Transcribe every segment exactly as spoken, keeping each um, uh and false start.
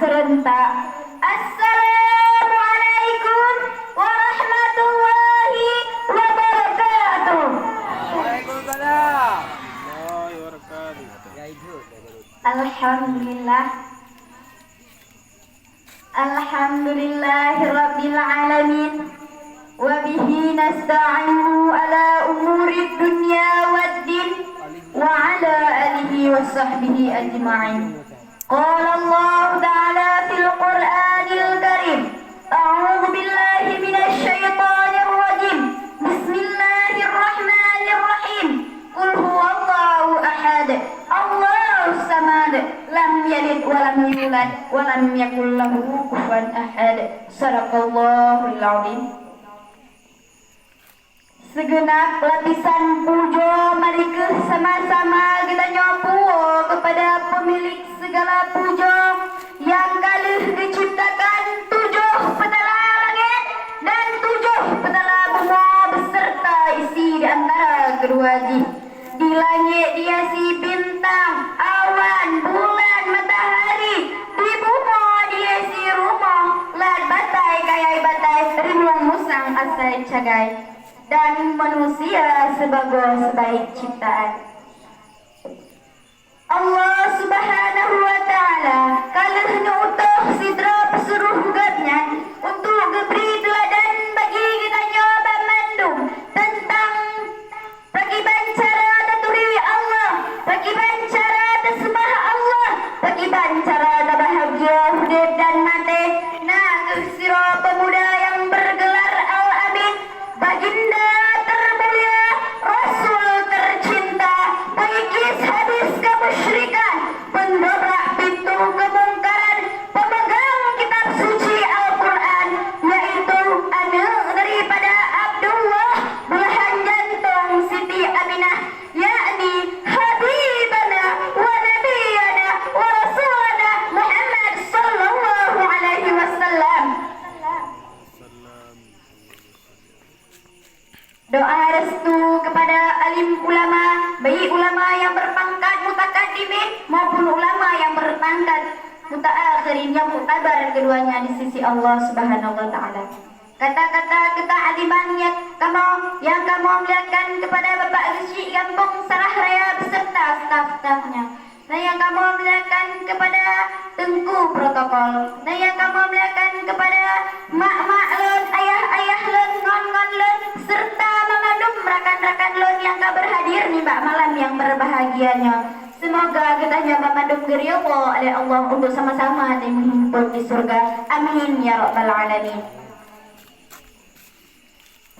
serentak. Assalamualaikum warahmatullahi wabarakatuh. Waalaikumsalam. Alhamdulillah. Alhamdulillahirabbil alamin. Wa bihi nasta'inu ala umurid dunya waddin. Wa ala alihi wa sahbihi ajma'in. Qala Allahu ta'ala fil Qur'anil Karim, a'udzu billahi minasy syaithanir rajim. Bismillahirrahmanirrahim. Qul huwallahu ahad. Allahus samad. Lam yalid wa lam yulad wa lam yakul lahu kufuwan ahad. Sadaqallahul azim. Sigeunab lapisan pujoe mari keuh sama-sama geutanyoe puwoe keupada peumilék sigala pujoe nyang ka lheueh geucebtakan tujoh peutala langét dan tujoh peutala bumoe beuseurta isi di antara keudua jih. Di langét dihiasi bintang, awan, bulan, matahari, di bumoe dihiasi rumoh, lat batai kayai batai, rimueng musang asai cagai, dan manusia sibagoe sibaék cebtaan. Allah Subhanahu wa Ta'ala ka lheueh neuutoh sidroe peusuruh Gobnyan untuk geubri teuladan bagi geutanyoe banmandum teuntang pakiban cara taturi Allah, pakiban cara taseumah Allah, pakiban cara tabahgia udeb dan maté. Na kheueh sidroe peumuda nyang beugeular Al-Amin, Baginda termulia, Rasul tercinta, pengikis habis kemusyrikan, pendobrak pintu kemungkaran, pemegang kitab suci Al-Quran, yaitu aneuk daripada Abdullah, belahan jantong Siti Aminah, yakni Habibana wa Nabiyana wa Rasulana Muhammad sallallahu alaihi wasallam. Doa restu kepada alim ulama, baik ulama yang berpangkat mutakadimin maupun ulama yang berpangkat mutaakhirin yang muktabar keduanya di sisi Allah Subhanahu wa Ta'ala. Kata-kata keuta'ziman nyang kamoe, nyang kamoe muliakan kepada Bapak Geuchik Gampông Sarah Raya beserta staf-stafnya. Dan nyang kamoe muliakan kepada teungku protokol. Dan nyang kamoe muliakan kepada mak-mak lôn, ayah-ayah lôn, ngon-ngon lôn, serta banmandum rakan-rakan lôn nyang ka berhadir nibak malam nyang berbahagia nyoe. Semoga geutanyoe banmandum geuridho lé Allah untuk sama-sama dimeuhimpon di syurga. Amin ya rabbal alamin.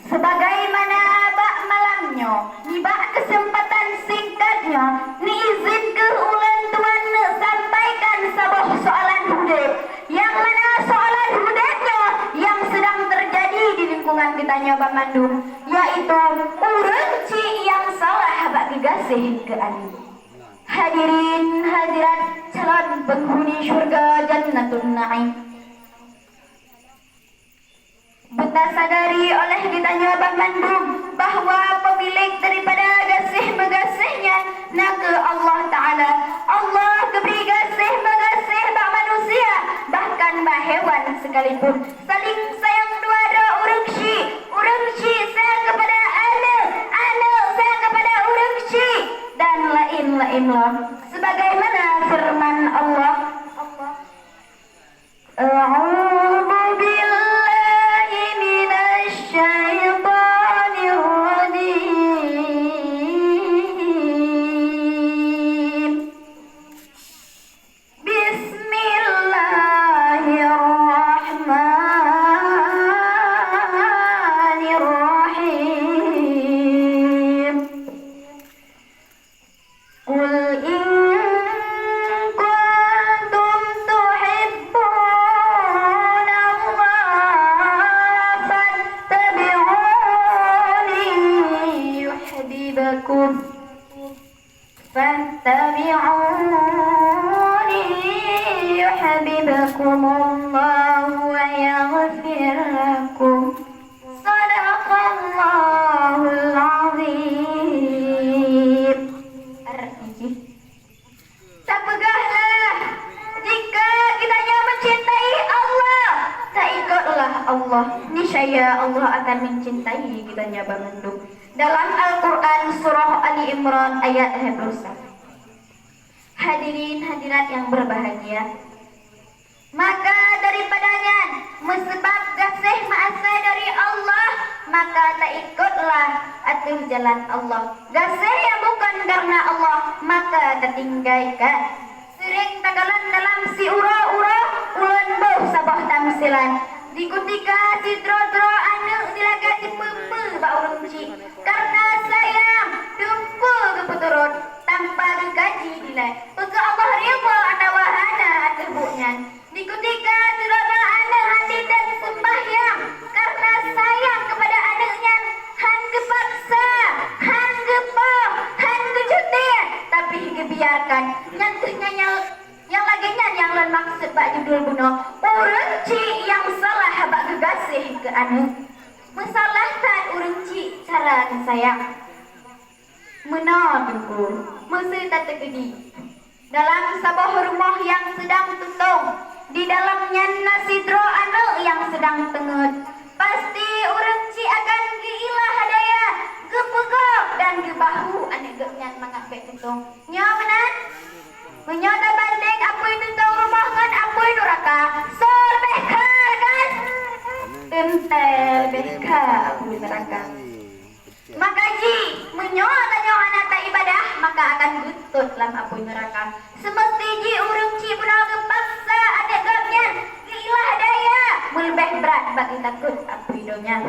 Sebagaimana bak malam nyoe, nibak keuseumpatan singkat nyoe, neuizin kheueh ulôn tuan neusampaikan saboh soalan udeb, nyang mana soalan udeb nyoe nyang seudang teujadi di lingkungan geutanyoe banmandum, yaitu ureueng chik nyang salah bak geugaséh keu aneuk. Hadirin hadirat calon peunghuni syurga Jannatun Naim. Beutasadari oleh geutanyoe banmandum bahwa peumilék daripada gaséh meugaséh nyan nakeuh Allah Ta'ala. Allah geubri gaséh meugaséh bak manusia, bahkan bak hewan sekalipun. Saléng sayang dua droe ureueng chik, ureueng chik sayang keupada aneuk, aneuk sayang keupada ureueng chik, dan laén-laén lom. Sebagaimana feureuman Allah, أعوذ بالله من الشيطان الرجيم. بسم الله الرحمن الرحيم. قل إن كنتم تحبون الله فاتبعوني يحببكم، فاتبعوني يحببكم الله ويغفر لكم. Sadaqallahul azim. Tapeugahlah, jika geutanyoe Niscaya Allah akan mencintai geutanyoe banmandum. Dalam Al-Quran, surah Ali Imran, ayat lhèe ploh sa. Hadirin hadirat yang berbahagia, maka daripada nyan, meusabab gaséh meuasai dari Allah, maka taikutlah ateueh jalan Allah. Gaséh nyang bukon kareuna Allah, maka tatinggaikan. Seuring takalon dalam siuroe-uroe ulôn boh saboh tamsilan. Di kutika sidroe-droe aneuk dilagak jipeue-peue bak ureueng chik, kareuna sayang, teungku geupeuturot, tanpa geukaji dilèe. Peue keuh Allah ridha atawa hana ateueh buet nyan. Di kutika sidroe-droe aneuk hana jitem seumbahyang, kareuna sayang keupada aneuk nyan, han geupaksa, han geupoh, han geucuti, tapi geubiarkan. Nyan keuh nyan nyang Nyang lagèe nyan nyang lôn maksud bak judul bunoe, ureueng chik nyang salah bak geugaséh keu aneuk. Meusalah that ureueng chik cara neusayang. Meunoe Teungku, meusé tateukeudi. Dalam saboh rumoh nyang seudang tutông, di dalam nyan na sidroe aneuk nyang seudang teungeut. Pasti ureueng chik akan geuilah daya, geupeugöt dan geubahu aneuk geuh nyan mangat bèk tutông. Nyoe meunan? Meunyoe tabandéng apui tutông rumoh ngon apui nuraka, soe leubeh kha rakan? Teuntèe leubeh kha apui nuraka. Maka jih, meunyoe tanyoe hana taibadah, maka akan geutot lam apui nuraka. Seumeusti jih ureueng chik bunoe geupaksa aneuk geuh nyan geuilah daya, meuleubeh brat bak geutakot apui donya.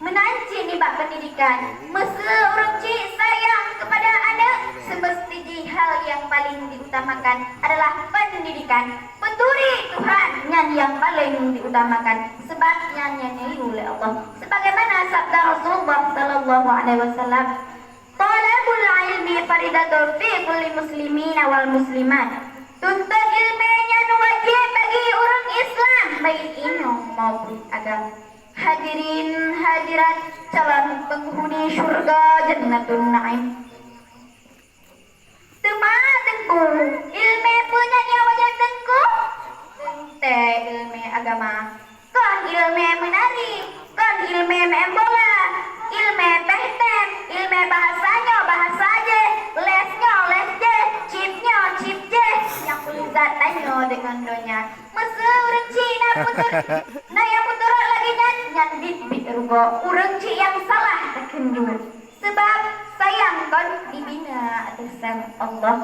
Meunan cit nibak peundidikan. Meusé ureueng chik sayang keupada aneuk, seumeusti jih hal nyang paleng diutamakan adalah peundidikan. Peuturi Tuhan nyan nyang paleng diutamakan, sabab nyan nyang neuyue lé Allah. Sebagaimana sabda Rasulullah sallallahu alaihi wasallam, "Thalabul ilmi faridatun fi kulli muslimina wal muslimat." Tuntut ileumèe nyan wajéb bagi ureueng Islam, baik inong maupun agam. Hadirin hadirat calon penghuni syurga Jannatun Naim. Teuma Teungku, ileumèe peue nyan nyang wajéb Teungku? Teuntèe ileumèe agama. Kon ileumèe meunari, kon ileumèe meu'èn bola, ileumèe péh tem, ileumèe bahasa nyoe bahasa jéh, les nyoe les jéh, cip nyoe cip jéh, nyang peulizat tanyoe deungon donya. Meusé ureueng chik na peutur-, na nyang peuturot lagèe nyan, nyan biet-biet rugoe. Ureueng chik nyang salah takheun jeuet. Sabab sayang kon dibina ateueh sang Allah.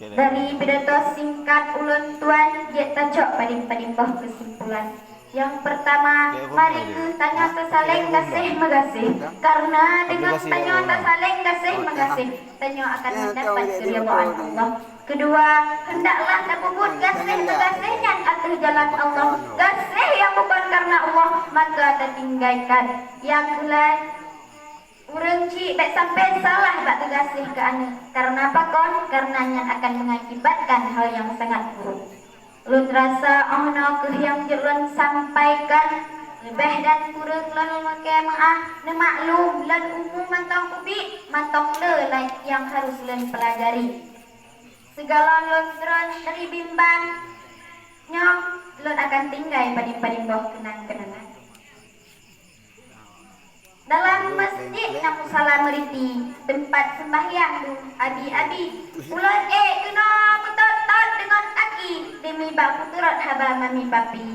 Dari pidato singkat ulôn tuan, jeuet tacok padum-padum boh keusimpulan. Nyang peurtama, mari kheueh tanyoe tasaleng gaséh meugaséh, kareuna deungon tanyoe tasaleng gaséh meugaséh, tanyoe akan meudapat keuridhaan Allah. Keudua, heundaklah tapeubuet gaséh meugaséh nyan ateueh jalan Allah. Gaséh nyang bukon kareuna Allah, maka tatinggaikan. Nyang keulhèe, ureueng chik bèk sampoe salah bak geugaséh keu aneuk. Kareuna pakon? Kareuna nyan akan meungakibatkan hal nyang sangat buruk. Lôn rasa 'oh noe kheueh nyang jeuet lôn sampaikan. Leubeh dan kureueng lôn lakèe meu'ah. Neumaklum, lôn umu mantong ubit, mantong le nyang harôh lôn peulajari. Sigohlom lôn treun dari bimbang nyoe, lôn akan tinggai padum-padum boh keunang-keunangan. Dalam masjid na musala meuriti, teumpat seumbahyang dum abi-abi. Ulôn ék keunoe meutot-tot deungon aki demi bak peuturot haba mami papi.